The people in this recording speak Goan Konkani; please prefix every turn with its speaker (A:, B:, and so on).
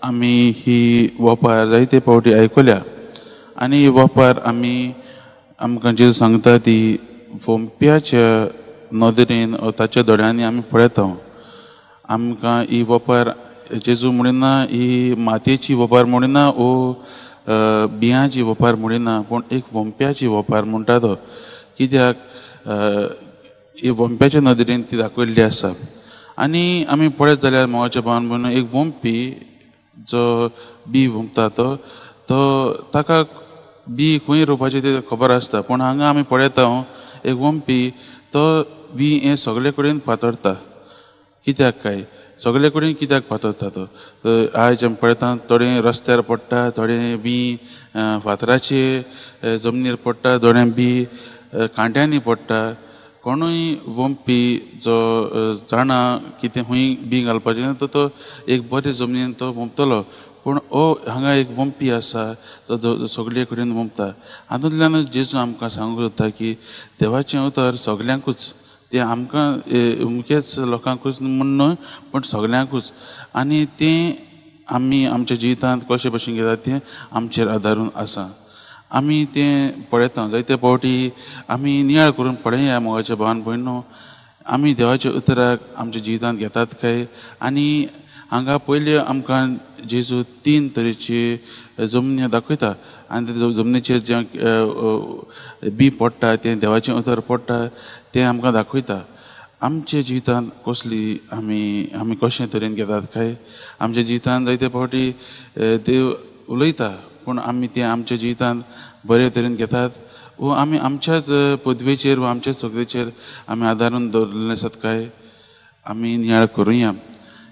A: आमी ही वपार जायते फावटी आयकल्या आनी ही वपार आमी आमकां जेजू सांगता ती वोंप्याच्या नदरेन ताच्या दोळ्यांनी आमी पळयता. आमकां ही वपार जेजू म्हणिना ही मातयेची वपार म्हणिना वो बियांची वपार म्हणिना, पूण एक वोंप्याची वपार म्हणटा तो. कित्याक ही वोंप्याच्या नदरेन ती दाखयल्ली आसा. आनी आमी पळयत जाल्यार मोगाच्या भावान भयणीनो, एक वोंपी जो बी वोंपता तो तो ताका बी खंय रोवपाचें तें खबर आसता, पूण हांगा आमी पळयता एक वोंपी तो बी हें सगळे कडेन पातळटा. कित्याक काय सगळे कडेन कित्याक पातळटा तो? आयज आमी पळयता थोडे रस्त्यार पडटा, थोडे बी फातराचे जमनीर पडटा, थोडे बी कांट्यांनी पडटा. कोणूय वोंपी जो जाणा कितें खंय बी घालपाचें तो तो एक बरे जमनीन तो वोंपतलो, पूण ओ हांगा एक वोंपी आसा तो सगळे कडेन वोंपता. हातूंतल्यानूच जेजू आमकां सांगूंक सोदता की देवाचें उतर सगल्यांकूच, तें आमकां अमकेच लोकांकूच म्हूण न्हय पूण सगल्यांकूच, आनी तें आमी आमच्या जिवितांत कशे भशेन घेतात तें आमचेर आदारून आसा. आमी तें पळयता जायते फावटी आमी नियाळ करून पळया मोगाच्या भावान भयणीनो, आमी देवाच्या उतराक आमच्या जिवितांत घेतात काय? आनी हांगा पयलीं आमकां जेजू तीन तरेची जमनी दाखयता आनी ते जमनीचेर जें बी पडटा तें देवाचें उतर पडटा तें आमकां दाखयता. आमच्या जिवितांत कसली आमी आमी कशे तरेन घेतात काय? आमच्या जिवितांत जायते फावटी देव उलयता पूण आमी तें आमच्या जिवितांत बरे तरेन घेतात वो आमी आमच्याच पदवेचेर वा आमच्याच सगळेचेर आमी आदारून दवरिल्लें आसात काय? आमी नियाळ करुया.